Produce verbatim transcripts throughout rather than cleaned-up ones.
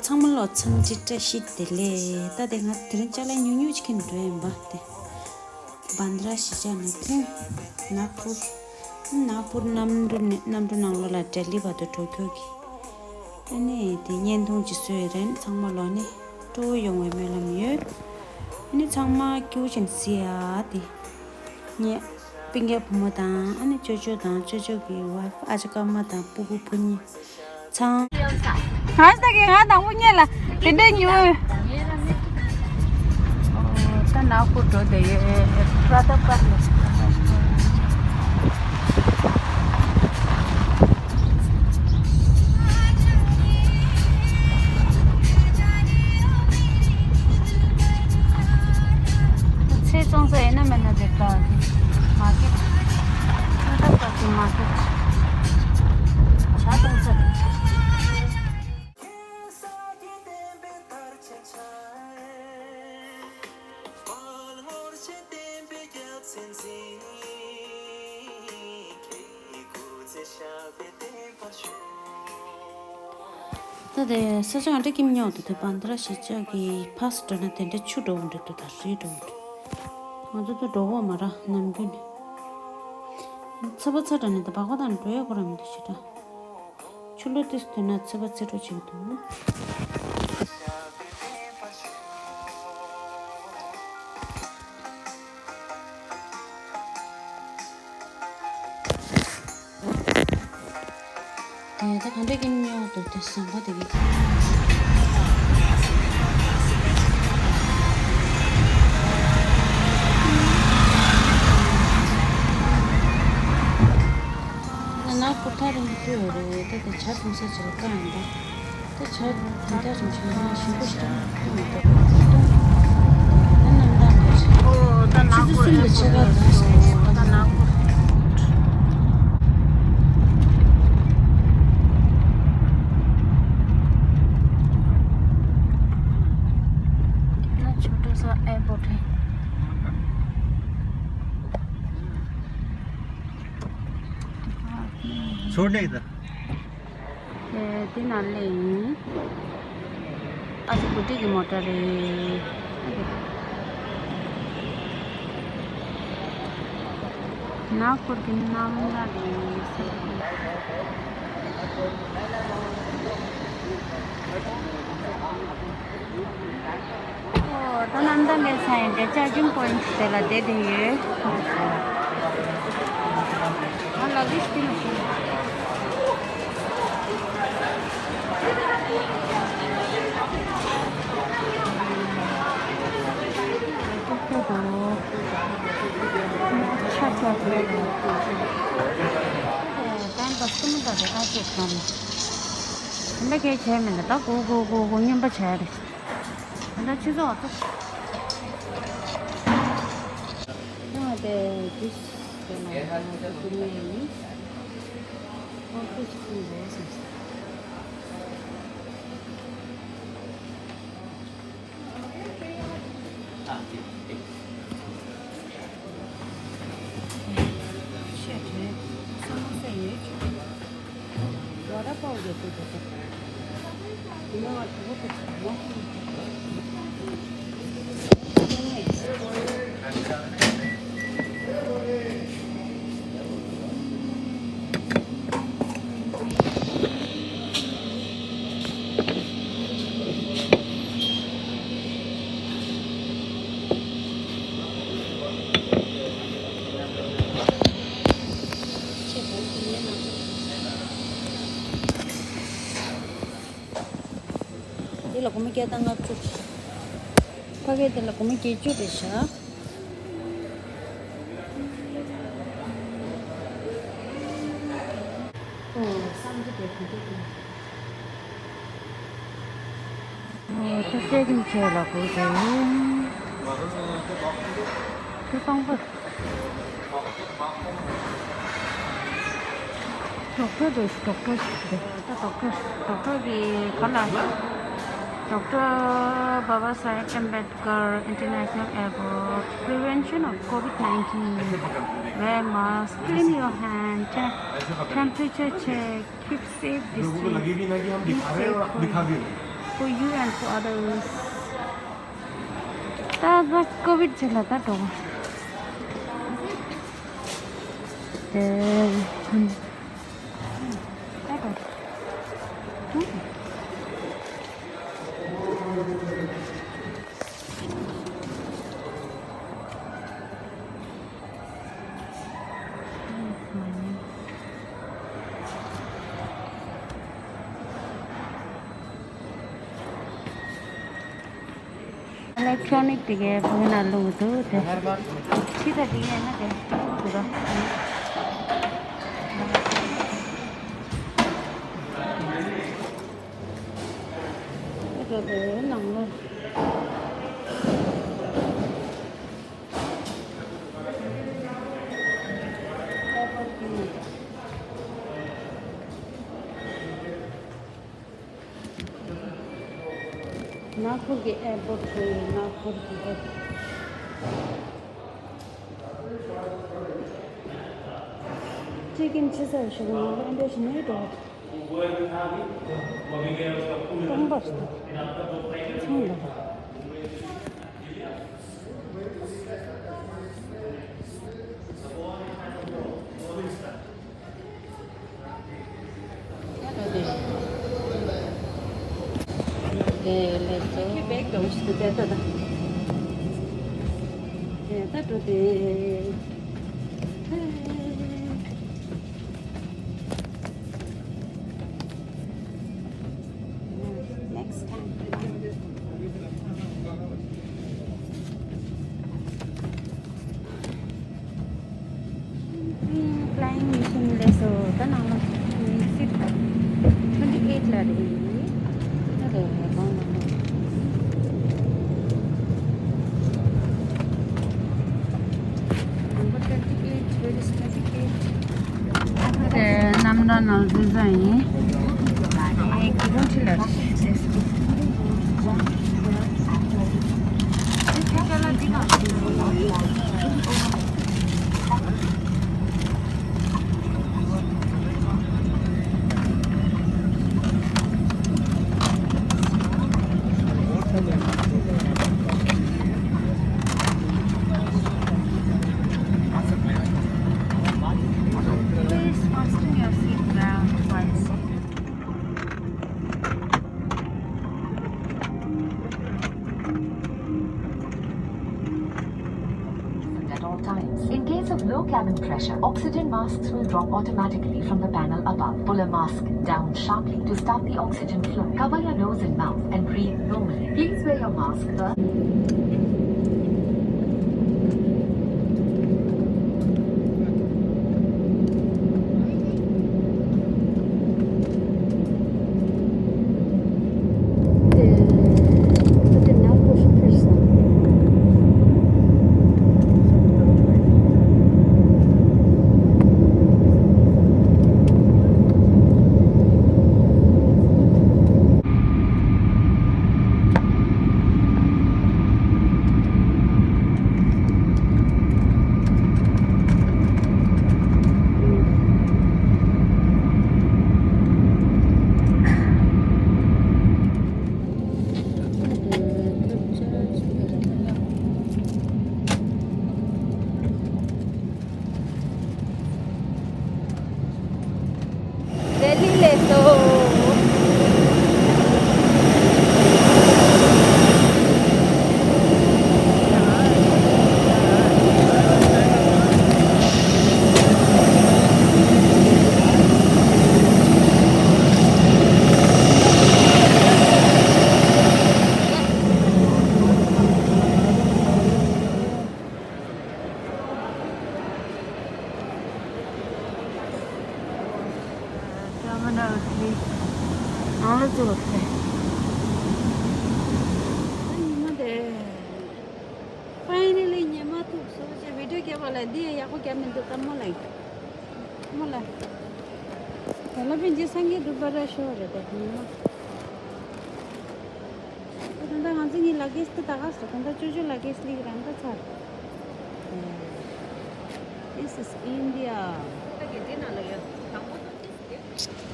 ཚང་མ་ལོ་འཚམས་འདྲི་བཀྲ་ཤིས་བདེ་ལེགས། ད་དེ་ང་དེ་རིང་ཅ་ལག་ཉུང་ཉུང་ཅིག་གིས་འགྲོ་ཡིན་པ་དེ། བྷན་དྲ་གཞིས་ཆགས་ནས་ཐོན། ནཱག་པུར། ནཱག་པུར་གནམ་གྲུ་ནས་གནམ་གྲུ་ནང་ལོགས་ལ་ལྡི་ལི་བར་དུ་འགྲོ་རྒྱུ་གི། ཨ་ནི་དེ་བརྙན་ཐུང་ཅིག་བཟོས་ཡོད་རེད། ཚང་མ་ལོ་ནི་སྤྲོ་བོ་ཡོང་བའི་སྨོན་ལམ་ཡོད། ཨ་ནི་ཚང་མ་སྐྱིད་པོ་བྱས་ནས་གཟིགས་ཨ། དེ་ངའི་སྤུན་ཀྱག་བུ་མོ་དང་ཨ་ནི་ཅོ་ཅོ་དང་ཅོ་ཅོ་གི་ཝའི་ཕི་ཨ་ཅག་སྐར་མ་དང་སྤུ་གུ་བུ་གཉིས། ཚང་། ང་ས་གི་ང་དང་པོ་ཉལ་ལ་དེ་འདྲ་ཉོ། ད་ནཱག་པུར་འགྲོ་བསྡད་ཡོད། པྲ་ཏབ་གར་ལ། ཚལ་བཙོང་ས་ཡིན་ན་མིན་ན་དེ་ག་མར་ཀེཊ། ད་ག་གི་མར་ཀེཊ། ཇ་བཙོང་ས་རེད། ད་དེ་ས་ཆ་ང་འདྲ་ཀིམ་ཉོ་འདུག་དེ་བྷན་དྲ་གཞིས་ཆགས་ཀྱི་ཕ་སི་འགྲོ་ན་དེ་འདྲ་ཆུ་འགྲོ་འདྲ་འདུག་ད་རི་འགྲོ་འདྲ། ང་ཚོ་ཚོ་འགྲོ་བོ་མ་ར་ནམ་རྒྱུན་ནས། ཚ་བ་ཚ་དྲགས་ནས་ད་སྦག་སྦག་དང་འགྲོ་ཡ་ཁོ་རང་མི་འདུག་ཞེ་དྲག་ཆུ་ལོག་དུས་སུ་དེ་ན་ཚ་བ་ཚ་དྲགས་བྱེད་ཀྱི་འདུག་དེ་ད་ག་འདྲ་གི་སྨྱོ་འདུག་དེ་ཟམ་པ་དེ་གི། ན་ན་ཀུར་ཐ་རིང་པོ་ཡོད་རེད། ད་དེ་ཇ་འཐུང་ས་ཅིག་ལ་བཀག་ཡིན་པ། ད་ཇ་དེ་འདྲ་ཅུང་ཞིག་ཡིན་ན་ཞིམ་པོ་ཞིག་འཐུང་མི་འདུག་ད་གནམ་ཐང་དེར་ཆུ་ཚོད་གསུམ་གྱི་ཕྱེད་ཀ་ལ་ད་ནག་པོ། ན་ཆུ་ཏྲ་ས་ཨེར་པོར་ཊི། ཚོར་ནས་ད། དེ་དེ་ནང་སླེབས་ཡིན། ཨ་ཅེ་བུ་ཊི་གི་མོ་ཊ་རེད། ནག་པུར་གི་གནམ་ལ་རེད་ཟེར། ཨོ། ད་གནམ་ཐང་སླེབས་ཚར་ཡིན། དེ་ཅར་ཇིང་པོ་ཡིན་ཊི་དེ་ལ་བསྡད་བསྡད་ཡོད། ང་ལ་ལིས་ཊི་མ་ཤེས། ཆ་ཆ་ཆ། ད་ད་སུ་མོ་ད་དེ་ཨ་ཅེ་ཁང་། ད་གས་བྱས་མེད་ན་ད་གུ་གུ་གུ་གུ་རྔན་པ་བྱས་རེད། ད་ཆུ་ཚོད་ཨ་ཚོ། ང་དེ་ཇུས་དེ་ལ་ང་དེ་ཀུ་མེ་ཡིན། ཨོ་ཁུ་ཆུ་ཀུ་འགོ་སོང་། ཆེ་གྲས་ས་མོ་ས་ཡོད་ཅིག་བ་ར་པའོ་རྒྱག་གི་འདུག་ག་ཡིན་ན་ང་གྲོད་ཁོག་ཏུ་མ་ཁུག་འདི་ལ་སྒོར་མོ་བརྒྱ་དང་ལྔ་བཅུ། ཕ་གི་དེ་ལ་སྒོར་མོ་བརྒྱད་ཅུ་རེད་ཤག་ཨོ། བསམ་གྱི་བསྡད་གི་འདུག་ཨོ། ད་སྐད་འདི་བྱས་ལ་གོ་དེ། ཁྱོད་སྤང་པོ། ཌོག་ཊར་རེད། ཌོག་ཊར་ཞིག་རེད། ད་ཌོག་ཊར། ཌོག་ཊར་གི་ག་ལ། Doctor Babasaheb Ambedkar International Airport, prevention of COVID nineteen. Wear mask, clean your hand, te-, temperature check, keep safe distance. लोगों को लगे भी ना कि हम दिखा रहे हैं और आप दिखा भी रहे हैं। For you and for others. ད་ད་ཀོ་བིད་ཆེ་ལ་ད་འགྲོ་གོ། དེ། ད་འགྲོ། ཨི་ལེག་ཊོ་རོ་ནིག་དེ་གའི་ཕུག་ན་ལུག་འདུག་དེ། ཕྱི་ད་དེ་ཡིན་ན་དེ་ཕུག་འདུག་ད། དེ་ནང་ལོགས། ནག་པུར་གྱི་ཨེར་པོར་ཊི་ཁྲིད་ཡོད། ནག་པུར་གྱི་ཨེར། ཅི་ཀིན་ཆི་ཟེར་ཞིག་ནང་ལ་འདྲ་ཞིག་ནས་འགྲོ། སྟོང་པ་ཞིག་ཚང་ལ། Next time. Flying machine ལས་སོ་ད་ནང་ལ་seat twenty eight ལ་རེད། ད་རེད་གང་ལ། Number twenty eight, where is twenty eight? དེ་རྣམ་གྲངས་ནང་འཛུལ་ས་ཡིན། ངས་གི་རུང་ཁྲི་ལ། Please fasten your seat belt once. At all times. In case of low cabin pressure, oxygen masks will drop automatically from the panel above. Pull a mask down sharply to start the oxygen flow. Cover your nose and mouth and breathe normally. Please wear your mask. ལྡི་ལི་ལས་སོ། ཀེ་མེ་ར་འོ་ཁེ། ཨང་ལ་ཙུ་འོ་ཁེ། ཨ་ཉི་མ་དེ། ཕའི་ནལ་ལི་ཉི་མ་ཐུག་སོང་ཅེ་བི་ཌིའོ་རྒྱབ་པ་ལ་འདི་ཡང་ཡག་པོ་རྒྱབ་མི་འདུག་ད་མོ་ལ། མོ་ལ། ད་ལ་པིན་ཇི་སང་གི་འདུག་པ་ར་ཤོ་རེད་ད་ཉི་མ། ད་ལྟ་ང་ཚོ་གཉིས་ལ་གེས་དེ་ད་ག་སོ་ད་ལྟ་ཅོ་ཅོ་ལ་གེས་ལིག་རང་ད་ཚར། This is India. ད་གེ་དེ་ནང་ལ་ཡོད་དང་པོ་ད་གེས་དེ།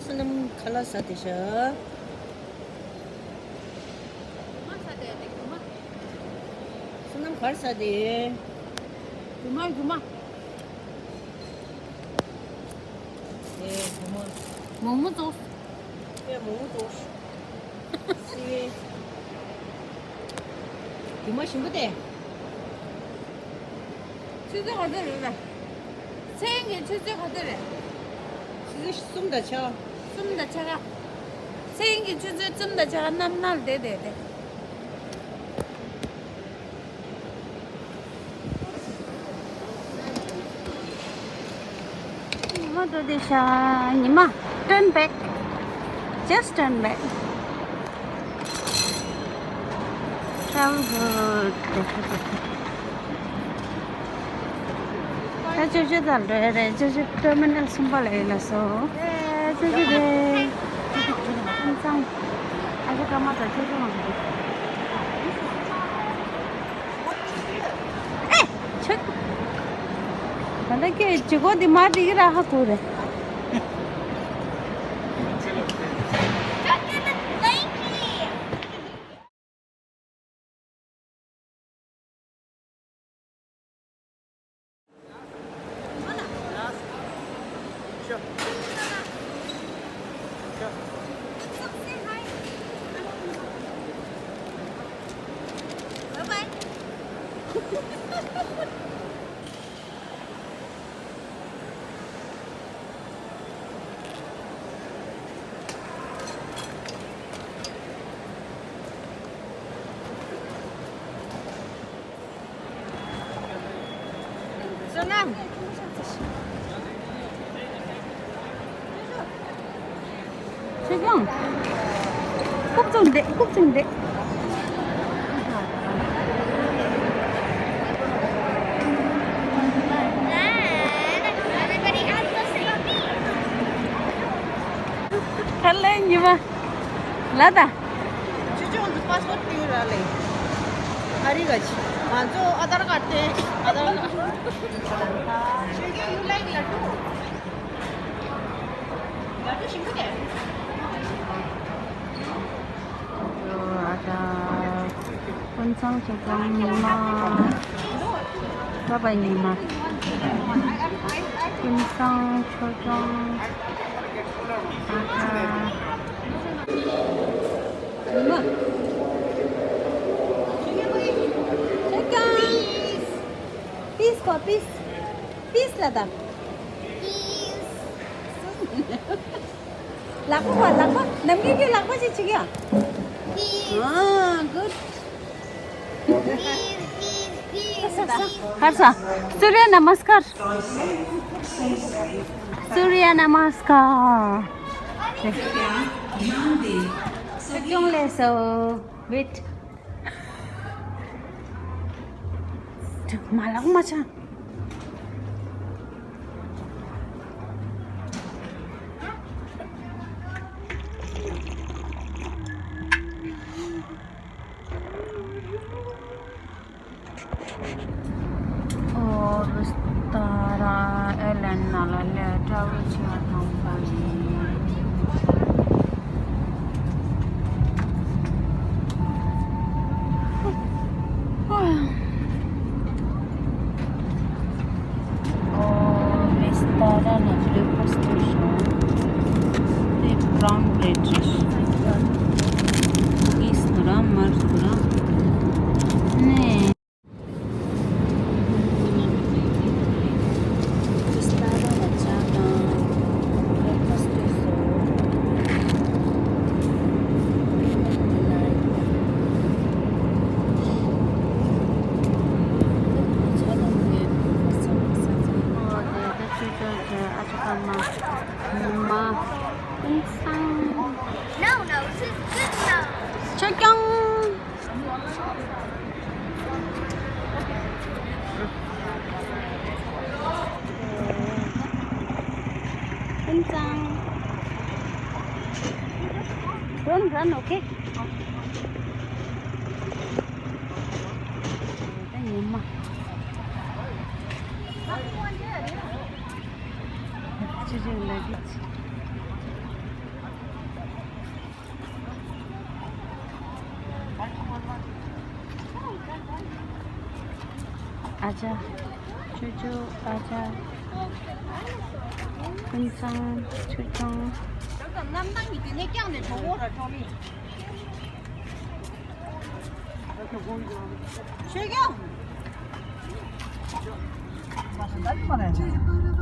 བསོད་ནམས་ག་ལ་ཟ་དེ་ཤ། རྒྱུ་མ་ཟ་དེ་དེ་རྒྱུ་མ། བསོད་ནམས་གར་ཟ་དེ། རྒྱུ་མ་རྒྱུ་མ། ཨེ་རྒྱུ་མ། མོག་མོག་ཙོགས། ཨེ་མོག་མོག་ཙོགས། སི་ཝེ། རྒྱུ་མ་ཞིམ་པོ་དེ། ཆུ་ཚོད་ག་ཚོད་རེད་ལ། མཚན་གྱི་ཆུ་ཚོད་ག་ཚོད་རེད། ཆུ་ཚོད་གསུམ་དང་ཕྱེད་ཀ། གསུམ་དང་ཕྱེད་ཀ། མཚན་གྱི་ཆུ་ཚོད་གསུམ་དང་ཕྱེད་ཀ་གནམ་སྣང་བསྡད་བསྡད་དེ། ཉི་མ་འགྲོ་བསྡད་ཤག་ཉི་མ། Turn back. Just turn back. Travel good. ད་ཅོ་ཅོ་དང་འགྲོ་ཡ་རེད། ཅོ་ཅོ་ཊར་མི་ནལ་གསུམ་པ་ལ་ཡིན་ལ་སོ། ཨེ་ཅོ་ཅོ་རེད། ཁྱིམ་ཚང་། ཨ་ཅོ་ཀརྨ་དང་ཅོ་ཅོ་མང་པོ་འདུག་ཨེ། ཆུ། ད་ལྟ་ཁྱོད་ཇི་གོ་འདི་མ་འགྲིག་གི་ར་ཧ་གོ་རེད། བསོད་ནམས། ཆོས་སྐྱོང་། རྐུབ་བཙུགས་འདེད། རྐུབ་བཙུགས་འདེད། ག་ལེ་ཉི་མ། ལ་ད། ཆུ་ཆུང་གི་པཱ་སི་པོར་ཏིང་ར་ལེ། ཨ་རི་ག་ཆི། ང་ཚོ་ཨ་དར་ཀར་ཏེ། ཨ་དར་ཀར། ཆོས་སྐྱོང་you like laddu? ལ་ཌུ་ཞིམ་པོ་དེ། ཨ་ད། ཀུན་བཟང་ཆོས་སྐྱོང་ཉི་མ། བ་བ་ཉི་མ། ཀུན་བཟང་ཆོས་སྐྱོང་། ཨ་ད། ཉི་མ། ཆོས་སྐྱོང་། པིས་གོ་པིས། པིས་ལ་ད། ལག་པ་བ། ལག་པ། ནམ་རྒྱུན་གྱི་ལག་པ་ཅིག་བྱེད་ཀྱི་ཡ། ཨ་གུཌ། ཧར་ས། སུརྱ་ནམ་སྐར། སུརྱ་ནམ་སྐར། ཁྱོད་ཀྱང་ལས་སོ། ཝེཊ། མ་ལག་མ་ཆག་ཨོ་བི་སྟ་ར་ཨེར་ལའིན་ནང་ལ་ལས་ཊ་ར་ཝེལ་བྱེད་པ་དང་པོ་ཡིན། ཨོ་བི་སྟ་ར་ནང་བི་ལེ་ཊི་སི་ཊེ་ཤན། དེ་བྷ་རའུན་བྷི་རེཌ་རེད། གུ་ཀིས་དུ་ར་མར་དུ་ར་ནས། ཆོས་སྐྱོང་། ཀུན་བཟང་། Don't run, okay? ད་ཉི་མ། ཆུ་ཆུ་ལ་གི་ཆུ། ཨ་ཅག་ཆོས་ཆོས། ཨ་ཅག་ཀུན་བཟང་། ཆོས་སྐྱོང་། ཆོས་སྐྱོང་།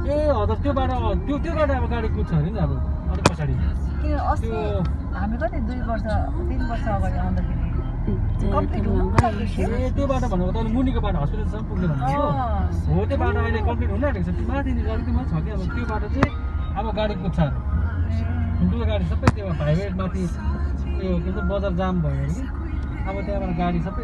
ए हजुर, त्यो बाटो, त्यो, त्यो बाटो अब गाडी कुद्छ अरे नि, अब अलिक पछाडि। त्यो अस्ति त्यो हामी कति दुई वर्ष, तिन वर्ष अगाडि आउँदाखेरि कम्प्लिट हुनु ए, त्यो बाटो भनेको त मुनिको बाटो हस्पिटलसम्म पुग्ने भनेको हो। हो, त्यो बाटो अहिले कम्प्लिट हुन आँटेको छ। त्यो माथि अलिकति मात्र छ कि, अब त्यो बाटो चाहिँ अब गाडी कुद्छ अरे। ठुल्ठुलो गाडी सबै त्यो हाइवे माथि, त्यो के भन्छ, बजार जाम भयो अरे कि। अब त्यहाँबाट गाडी सबै